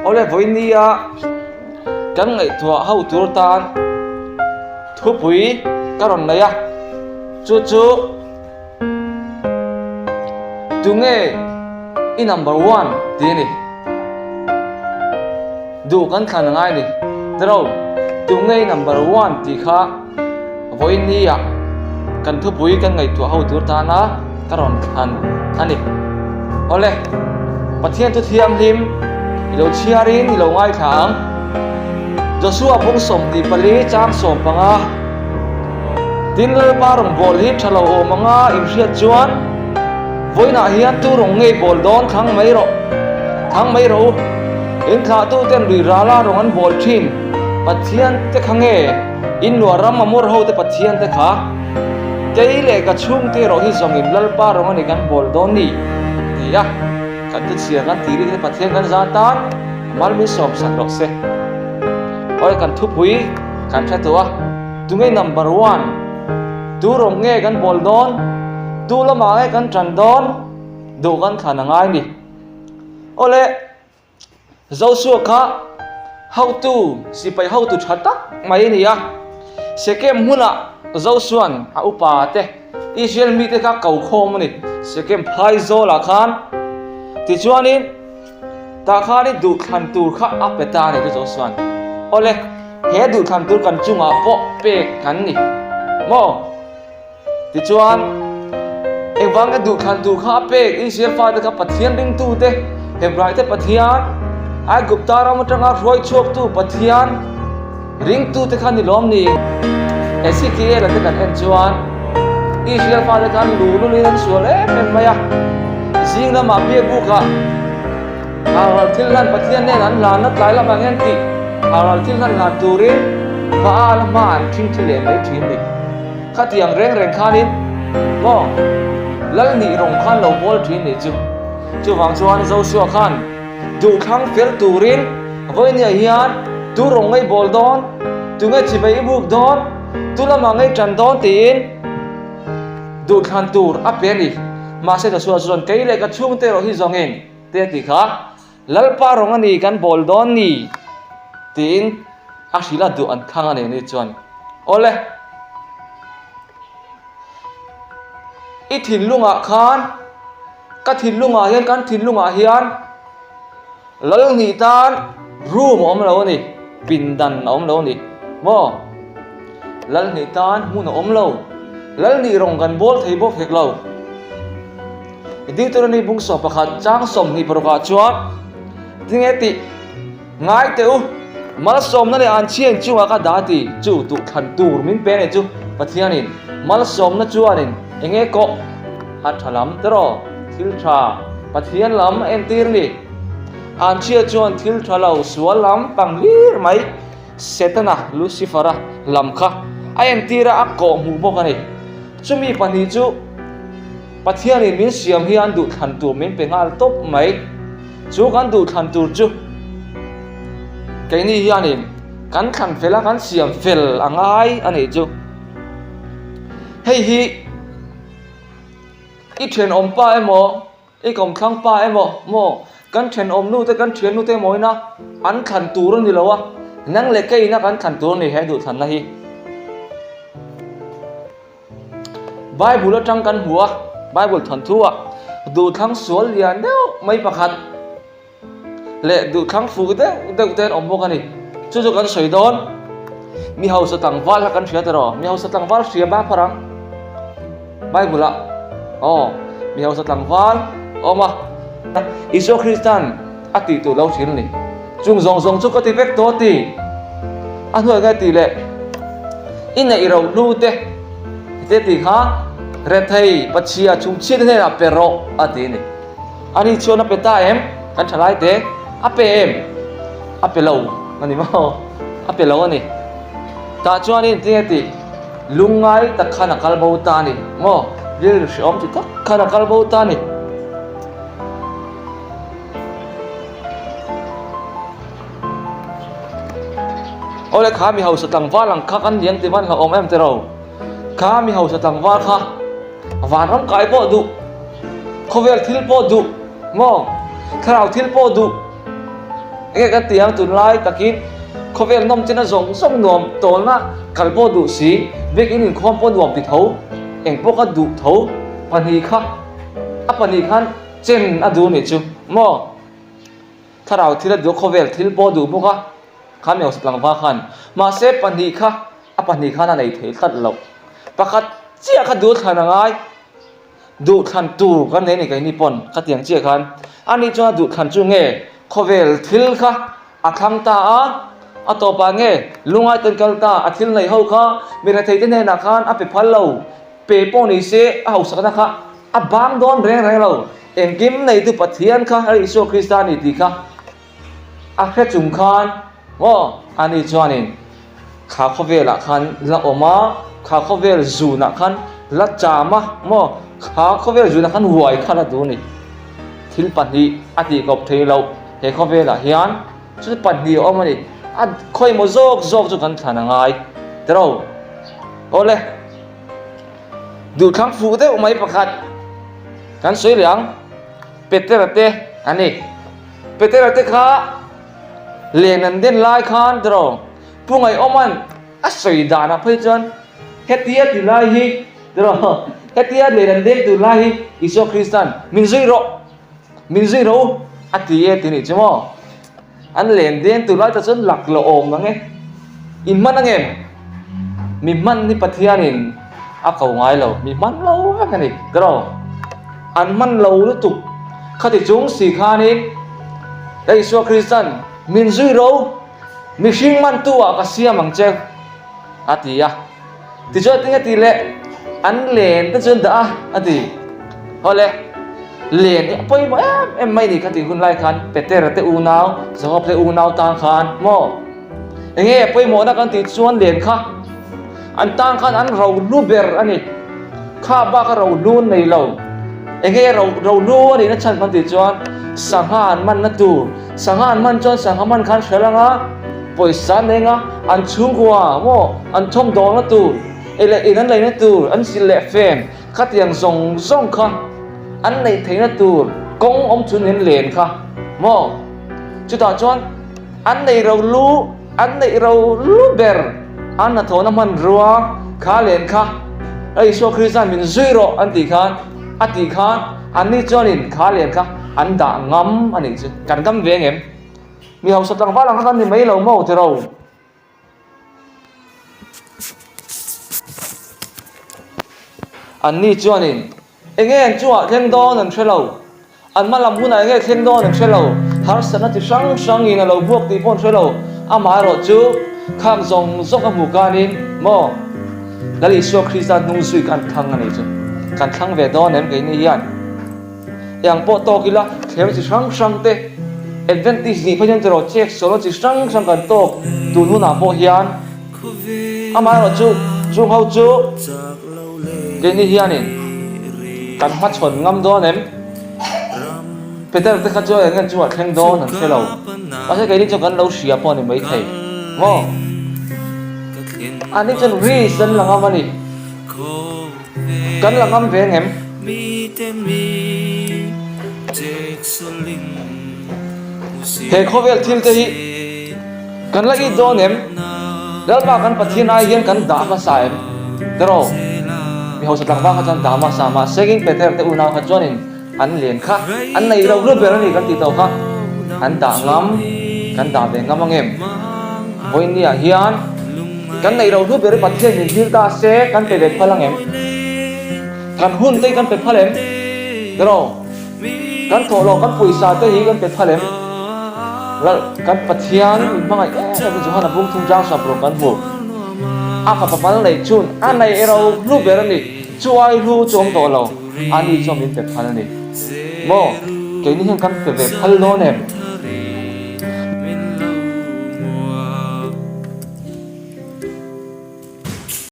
Awle vawinia kan ngaihtuah ho tur tan thupui ka rawn nei a, chu chu tunge i number one tih a ni. Duh kan thlan a ngai a ni. Tiro, tunge i number one tih kha vawinia kan thupui kan ngaihtuah ho tur tana ka rawn thlan a ni. Awle, Pathian thu thianghlim i lo chhiarin i lo ngaithla ang. Joshua bung 24 chang 15 Tin Lalpa rawngbâwl hi ṭha lo awm anga inhriat chuan vawiinah hian tu rawng ngei bawl dawn thlang mai rawh, thlang mai rawh u. Inthlahtuten lui rala rawng an bawl ṭhin Pathian te kha nge in luah ram Amor hote Pathian te kha? Kei leh ka chhungte erawh hi zawngin Lalpa rawng a ni kan bawl dawn ni, ti a kan thuchhiar kan tih rik te Pathian kan zan tan a mal min sawm sak rawh se. Awi kan thupui kan hre tawh a, tunge number one? Tu rawng nge kan bawl dawn? Tu lamah nge kan tan dawn? Duh kan thlan a ngai ni. Awle. Joshua kha hotu, sipai hotu tha tak mai a ni a. Shekem hmunah Joshua'n a upa te, Israel mite kha ko khawm a ni, Shekem phai zawlah khan. Tichuanin, tah khanin duhthlan tur kha a pe ta a ni chu Joshua'n. Awle, he duhthlan tur kan chungah pawh pek kan ni maw? Tichuan, engvang nge duhthlan tur kha a pek? Israel fate kha Pathian ringtute, Hebraite Pathian, Aigupta ram atanga hruai chhuaktu Pathian ringtute kha ni lawm ni? Ezekiel-a te kan en chuan Israel fate khan luhlulin an sual em em mai a. Zing lamah biakbukah Haral thil hlan Pathian nen an hlanna tlai lamah hian tih haral thil hlan hlan turin Baal hma an thing thi leh mai thin ni. Khatiang reng reng khanin maw Lal nih rawng khan lo bawl thin nih chu. Chuvang chuan Joshua khan duhthlang fel turin vawinia hian tu rawng ngei bawl dawn, tu nge chibai i buk dawn, tu lamah ngei tan dawn tiin duhthlan tur a pe a ni. Mahse Joshua chuan kei leh ka chhungte erawh hi zawngin te a ti kha, Lalpa rawng a ni kan bawl dawn ni tiin a hrilh a duh an thlang a ni ni chuan awle i thinlungah khan ka thinlungah hian kan thinlungah hian Lal nih tan room a awm lo a ni, pindan a awm lo a ni maw? Lal nih tan hmun a awm lo, lal nih rawng kan bawl thei bawk hek lo. Deuteronomy bung 11 chang 26 ah chuan tinge tih ngai teh u, malsawmna leh an chhiain chungah ka dah ti chu duhthlan tur min pe nei chu Pathianin malsawmna chuanin enge kawh a tha lam tiraw thil tha Pathian lam a entir ni. Anchhia chuan thil tha lo sual lam pang hlir mai Setana, Lucifer-a, lam kha a entir a, a kawh hmuh bawk a ni. Chumi pahnih chu Pathianin min siam hian duhthlan tur min pe nghal tawp mai. Chu kan duhthlan tur chu keini hianin kan thlan fel a, kan siam fel a ngai a nih chu. Hei hi i thenawm pa emaw I kawmthlang pa emaw maw kan thenawm nu te kan thian nu te emaw ina an thlan tur a ni lo a, nang leh kei ina kan thlan tur a ni he duhthlanna hi. Bible atang kan hmu a, Bible thawnthu ah duhthlang sual lian deuh mai pakhat. leh duhthlang fuk deuh deuh te an awm bawk a ni. Chu chu kan sawi dawn. Mi hausa tlangval kha kan hria ta rawh. Mi hausa tlangval hria ba phar ang. Bible ah aw mi hausa tlangval awm a. Isua Kristan a tih tur lo thin a ni. Chung zawng zawng chu ka ti vek tawh ti. A hnuai ngai tih leh i neih ro hlu te te tih kha rethei pachhia chhungchhia te hnenah pe rawh a ti a ni. Ani chuan a pe ta em? Kan tha lai te a pe em? A pe lo a ni maw? A pe lo a ni. Tah chuanin tinge tih lungngai tak khan a kal bo ta a ni maw? Rilru hrehawm ti tak khan a kal bo ta a ni. Awle kha mi hausa tlangval ang kha kan lian ti van hlauhawm em tiraw? Kha mi hausa tlangval kha vanram kai pawh duh, khawvel thil pawh duh maw, thlarau thil pawh duh. Enge kan ti ang tunlai takin khawvel nawm chena zawng zawng nuam tawlna kal pawh duh si, biakin inkhawm pawh nuam ti tho, eng pawh ka duh tho pahnih kha a pahnih khan chen a duh nih chu maw? Thlarau thil a duh a, khawvel thil pawh a duh bawk a, kha mi hausa tlangval khan mahse pahnih kha a pahnih khan a nei thei tlat loh. Pakhat chiah kha duh thlan a ngai. Duhthlan tur kan nei a ni keini pawn khatiang chiah khan ani chuan a duhthlan chu nge khawvel thil kha a thlang ta a, a tawpah nge lungai ten kal ta a thil neih ho kha mi retheite hnenah khan a pe phal lo, pe pawh ni se a hausakna kha a bang dawn reng reng lo, engkim neitu Pathian kha Isua Krista a ni tih kha A hre chung khan maw ani chuanin kha khawvelah khan la awm a, kha khawvel zunah khan la cham a maw, kha khawvel zunah khan huai kha la duh a ni. Thil pahnih a tih kawp thei loh he khawvelah hian chu pahnih a awm a ni. A khawimaw zawk zawk chu kan thlan a ngai tiro. Awle, duhthlang fuh deuh mai pakhat kan sawi leh ang. Petera te a ni. Petera te kha len an den lai khan tiraw Pu Ngaihawma'n a sawi danah phei chuan hetia ti lai hi tiraw hetia len an deng tur lai hi Isua Krista'n min zui rawh min zui rawh u a ti e ti nih chu maw. An len deng tur lai ta chuan lak lo awm ang e. In hman ang em? Mi hman hi Pathianin a ko ngai lo, mi hman lo vek a ni tiraw? An hman lo lutuk khati chung si khanin Isua Krista'n min zui ro, mihring mantu ah ka siam ang che a ti a. Tichuan tinge tih leh an len te chu an dah a, a ti. Hawle, len hi a pawimawh em em mai ni kha tih hun lai khan Petera te unau, Jakob te unau tan khan maw? Enge a pawimawhna kan tih chuan len kha an tan khan an rohlu ber a ni. Kha bak a rohlu an nei lo. Enge ro rohlu a nihna chhan kan tih chuan sangha an manna tur, sangha an man chuan sangha man khan hrel anga pawisa an nei anga an chhungkua maw an thawmdawlna tur ei leh in an leina tur an silh leh fen khatiang zawng zawng kha an neih theihna tur kawng awm chhun in len kha maw chutah chuan An neih ro lu, an neih ro lu ber, an hnathawhna hmanrua kha len kha, A Isua Krista'n min zui rawh an tih khan, a tih khan anni chuanin kha len kha an dah ngam a nih chu. Kan ngam ve ngem? Mi hausa tlangval ang kha kan ni mai lo maw tiro? Anni chuanin Enge an chungah thleng dawn an hre lo. An hma lam hunah enge thleng dawn an hre lo. Harsatna chi hrang hrangin a lo buak tih pawh an hre lo. Amaherawh chu khang zawng zawng a hmuh kanin maw Lal Isua Krista hnung zui kha an thlang a nih chu. Kan thlang ve dawn em keini hian? Eng pawh tawk ila thler chi hrang hrang te Adventist nih phei chuan tiraw chek sawlna chi hrang hrang kan tawk tun hunah pawh hian Amaherawh chu chung ho chu keini hianin kan hmachhawn ngam dawn em? Peter te kha chuan eng chungah thleng dawn an hre lo. Mahse keini chuan kan lo hria pawh a ni maithei maw? Ani chuan risk an la ngam a ni. Kan la ngam ve ngem? He khawvel thil te hi kan la it dawn em? Lalpa kan Pathian ai hian kan dah hmasa em? Tiraw? Mi hausa tlangval kha chuan dah hmasa mahse in Peter te unau kha chuanin an len kha an nei lo lu ber a ni kan tih tawh kha an dah ngam kan dah ve ngam ang em? Vawinia hian kan neih lo lu ber hi Pathian min dil ta se kan pe ve phal ang em? Kan hun te hi kan pe phal em? Tiraw? Kan thawh loh kan pawisa te hi kan pe phal em? Lal kan Pathian min hmangaih em em hi Johana bung thung chang sap rawh kan hmu. A fapa mal neih chun a nei erawh hlu ber a ni. Chu ai hlu chu awm tawh lo. Ani chuan min pe phal a ni. Maw? Keini hian kan pe ve phal dawn em?